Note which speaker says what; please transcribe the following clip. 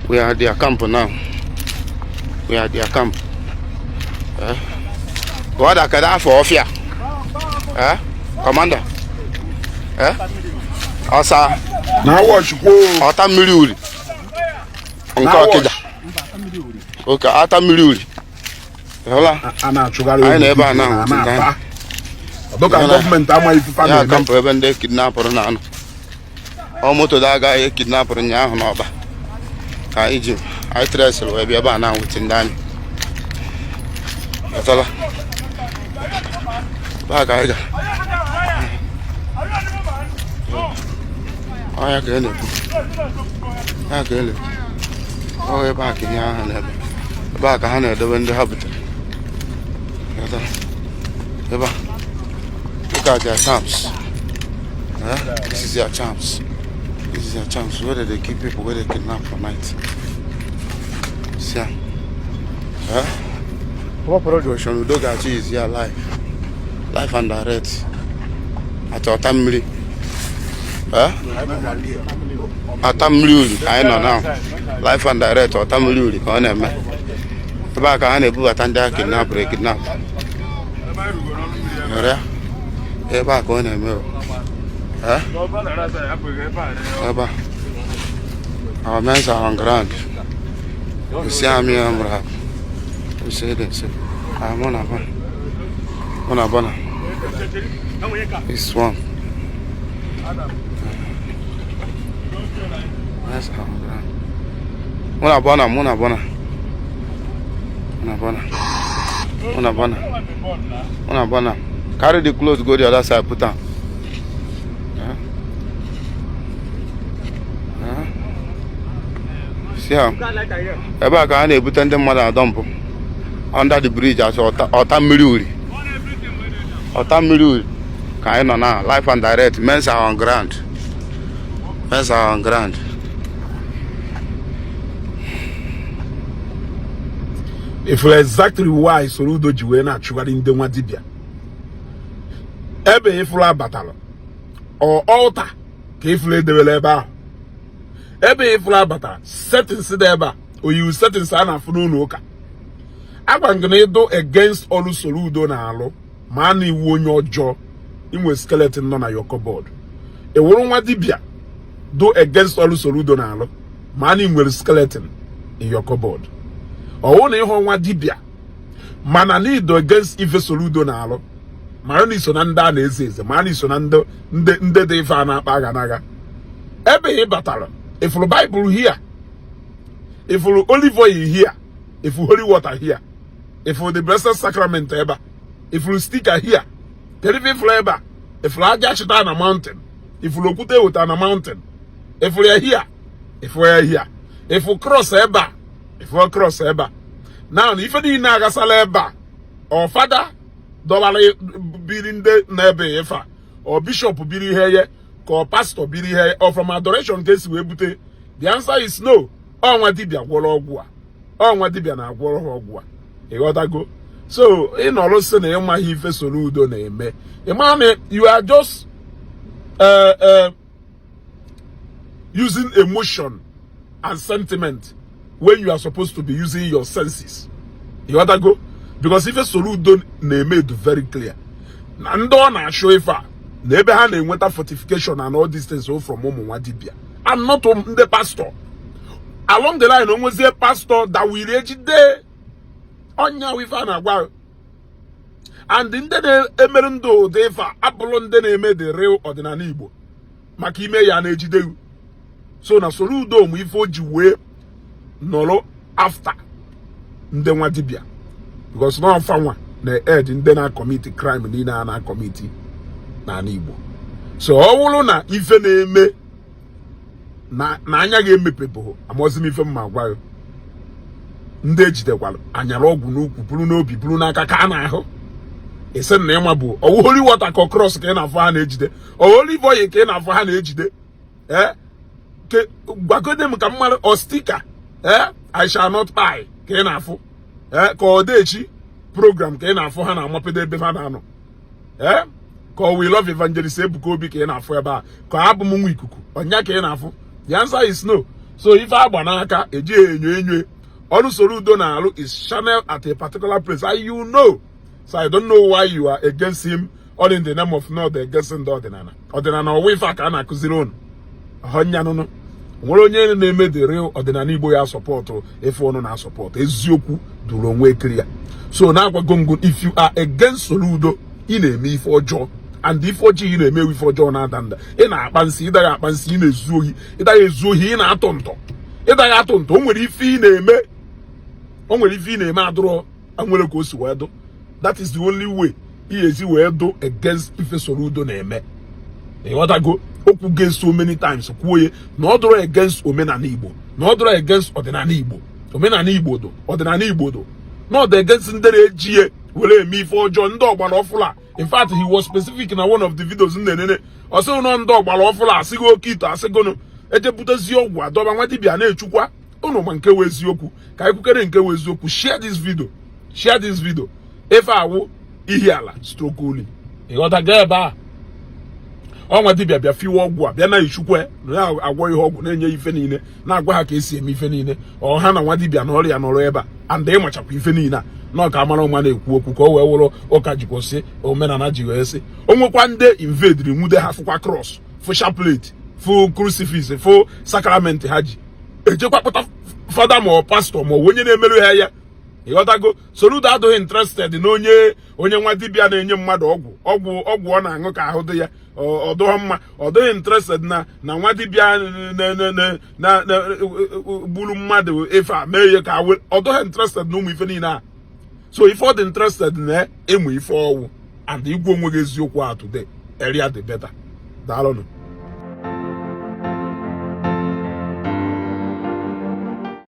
Speaker 1: We are at their camp now. We are at their camp. Eh? What kedu afọ ọfịa? Eh? Commander? Eh? Ọsa
Speaker 2: Na watch kwuo.
Speaker 1: Ọta mmiri uri. Nke
Speaker 2: Na watch.
Speaker 1: Ọkịja. Oke ata mmiri uri. Hụla?
Speaker 2: A na-achụgharị
Speaker 1: Anyị nọ ebe a
Speaker 2: obi
Speaker 1: na
Speaker 2: a na-ata. Ọdụka gọọmenti amaghị ife
Speaker 1: Ya
Speaker 2: na-eme.
Speaker 1: Camp ebe ndị kidnapụrụ na-anọ. Ọ moto da agaghị kidnapụrụ ụnyaahụ n'ọba. Ka anyị ji anyị tresịrị wee bịa ebe a na nwete ndị anyị. Ghọtala? Ebe a ka anyị gara. Ọ ya ka ị na-ekwu. Ya ka ị na-ekwu. Ọ ebe a ka ihe ahụ na-ebe. Ebe a ka ha na-edobe ndị ha butere. Ghọtala? Ebe a. Look at their camps. Eh? This is their camps. This is their camps where they keep people where they kidnap for night. See? Eh? What production Udo Ga-Achi is here live. Live and direct. At Ọta Mmiri. Eh? Ata mmiri uri ka anyị nọ now. Live and direct, Ọta Mmiri Uri ka ọ na-eme. Ebe a ka ha na-ebubata ndị a kidnapụrụ ekidnap. Hụrụ ya? Ebe a ka ọ na-eme o. Eh? Ebe a. Our men are on ground. You see army arm. You see this. Ah, mona bona. Mona bona. This one. That's on ground. Mona bona, mona bona. Mona bona. Mona bona. Mona bona. Carry the clothes, go the other side, put am. Yeah. Yeah. See am? Ebe a ka a na-ebute ndị mmadụ adọmpụ under the bridge as Ọta Mmiri Uri. Ọta Mmiri Uri ka anyị nọ na live and direct. Men are on ground. Men are on ground.
Speaker 2: Ifuru exactly why Soludo ji wee na-achụgharị ndị nwa dibịa ebe ifuru abatara ọ altar ka ifuru edewere ebe ahụ ebe ifuru abatara settings dị ebe a oyiwu settings a na-afụ n'ụlọ ụka agwa gị na ịdụ against ọrụ Soludo na-alụ ma a na iwu onye ọjọọ inwe skeleton nọ na your cupboard ewuru nwa dibịa do against ọrụ Soludo na-alụ ma a na nwere skeleton in your cupboard ọwụ na ịhụ nwa dibịa mana na ido against ife Soludo na-alụ ma na iso na ndị a na-eze eze ma na iso na ndị ndị dị ife a na-akpa agha n'agha ebe ị batara ifuru Bible here, ifuru olive oil here, ifuru holy water here, ifuru the Blessed Sacrament ebe a, ifuru sticker here. Kedu ife ifuru ebe a? Ifuru aja chịta na mountain, ifuru okwute eweta na mountain, ifuru ya here, ifuru ya here, ifuru cross ebe a, ifuru cross ebe a. Now na ife niile agasala ebe a ọ fada dọbara biri ndị na-ebe ife a ọ bishọp biri ihe ye ka ọ pastọ biri ihe ọ from adoration ka esi wee bute. The answer is no. Ọnwa dibịa gwọrọ ọgwụ a, ọnwa dibịa na-agwọrọ ha ọgwụ a, ịghọtago? So ịnọrọ sị na ịmaghị ife Soludo na-eme, ịma na you are just using emotion and sentiment when you are supposed to be using your senses, ịghọtago? Because ife Soludo na-eme do very clear na ndị ọ na-achụ ife a na ebe ha na-enweta fortification and all these things from ụmụ nwa dibịa and not ndị pastor. Along the line onwezie pastor dawiri ejide ọnya ife a na-agwa and ndị na-emere ndị ụdị ife a abụrụ ndị na-eme the real ọdịnala Igbo maka ime ya na-ejide. So na Soludo mụ ife o ji wee nọrọ after ndị nwa dibịa because na ọfa nwa na-ed ndị na-acommit crime niile a na-acommit n'ala Igbo. So ọ bụrụ na ife na-eme na anya ga-emepebụghị amaozi m ife mma gwa ya ndị ejidekwara anyara ọgwụ n'ukwu buru n'obi buru n'aka ka a na-ahụ isi na ịma bụ ọwụ holy water ka cross ka ị na-afụ ha na-ejide, olive oil ka ị na-afụ ha na-ejide. Ee, gwagode m ka mmadụ ọ sticker ee "I shall not die" ka ị na-afụ ee ka ọ dechi program ka ị na-afụ ha na-amapedo ebe ha na-anọ ee ka ọ "We love Evangelist Ebuka Obi" ka ị na-afụ ebe a ka abụ m nwa ikuku ọnya ka ị na-afụ. The answer is no. So ife agba n'aka eji enyo enyo. Ọrụ Soludo na-alụ is channel at a particular place, and you know. So I don't know why you are against him, all in the name of not against ndị ọdịnala. Ọdịnala ọwa ife a ka a na-akụziri unu ọhọnyanụnụ. Nwere onye na-eme the real ọdịnala Igbo ya support ife unu na support. Eziokwu duru onwe ekiri ya. So na-agwago ngụ, if you are against Soludo, ị na-eme ife ọjọọ, and ife ọjọọ ị na-eme, ife ọjọọ na-ada nda. Ị na-akpa nsị, ịdaghị akpa nsị, ị na-ezu ohi, ịdaghị ezu ohi, ị na-atụ ntọ, ịdaghị atụ ntọ. O nwere ife ị na-eme, o nwere ife ị na-eme adụrọ nwere ka o si wee dụ. That is the only way ị esi wee dụ against ife Soludo na-eme. Ịghọtago? Okwu gị so many times, kwuo ya na ọ dụrụ against omenala Igbo, na ọ dụrụ against ọdịnala Igbo. Omenala Igbo dụ, ọdịnala Igbo dụ, na ọ dị against ndị na-eji ya were eme ife ọjọọ, ndị ọgbara ọfụla. In fact, he was specific na one of the videos m na-enene. Ọ sịghị nọ ndị ọgbara ọfụla, asịghị oke ite, asịgụnụ ejebutezi ọgwụ adọba nwa dibịa na-echukwa ụnụ. Ma nke wee eziokwu ka anyị kwukere, nke wee eziokwu. Share this video, share this video. Ife awụ Ihiala stroke Uli, ịghọtago? Ebe a ọnwa dibịa bịa fiwe ọgwụ a, bịa na ichukwe na ya agwọ ihe ọgwụ, na-enye ife niile, na-agwa ha ka esi eme ife niile. Ọ ha na nwa dibịa na ọrịa nọrọ ebe a, and ịmachakwa ife niile a na ọ ka mara ụma na-ekwu okwu ka o wee wụrụ ụka jikwụsị omenala ji wee sị. O nwekwa ndị invadiri nwude ha, fụkwa cross, fụ chaplet, fụ crucifix, fụ sacrament, ha ji ejekwa kpụta fada ma ọ pastọ ma ọ onye na-emerụ ha ya. Ịghọtago? Soludo adịghị interested na onye nwa dibịa na-enye mmadụ ọgwụ ọ na-aṅụ ka ahụ dị ya ọ dụghọ mma. Ọ dịghị interested na nwa dibịa na gburu mmadụ ife a mee ihe ka ọ dịghị interested na ụmụ ife niile a. So ife ọ dị interested na ịmụ ife ọwụ and igwe onwe gị eziokwu a today, area the better. Daalụnụ.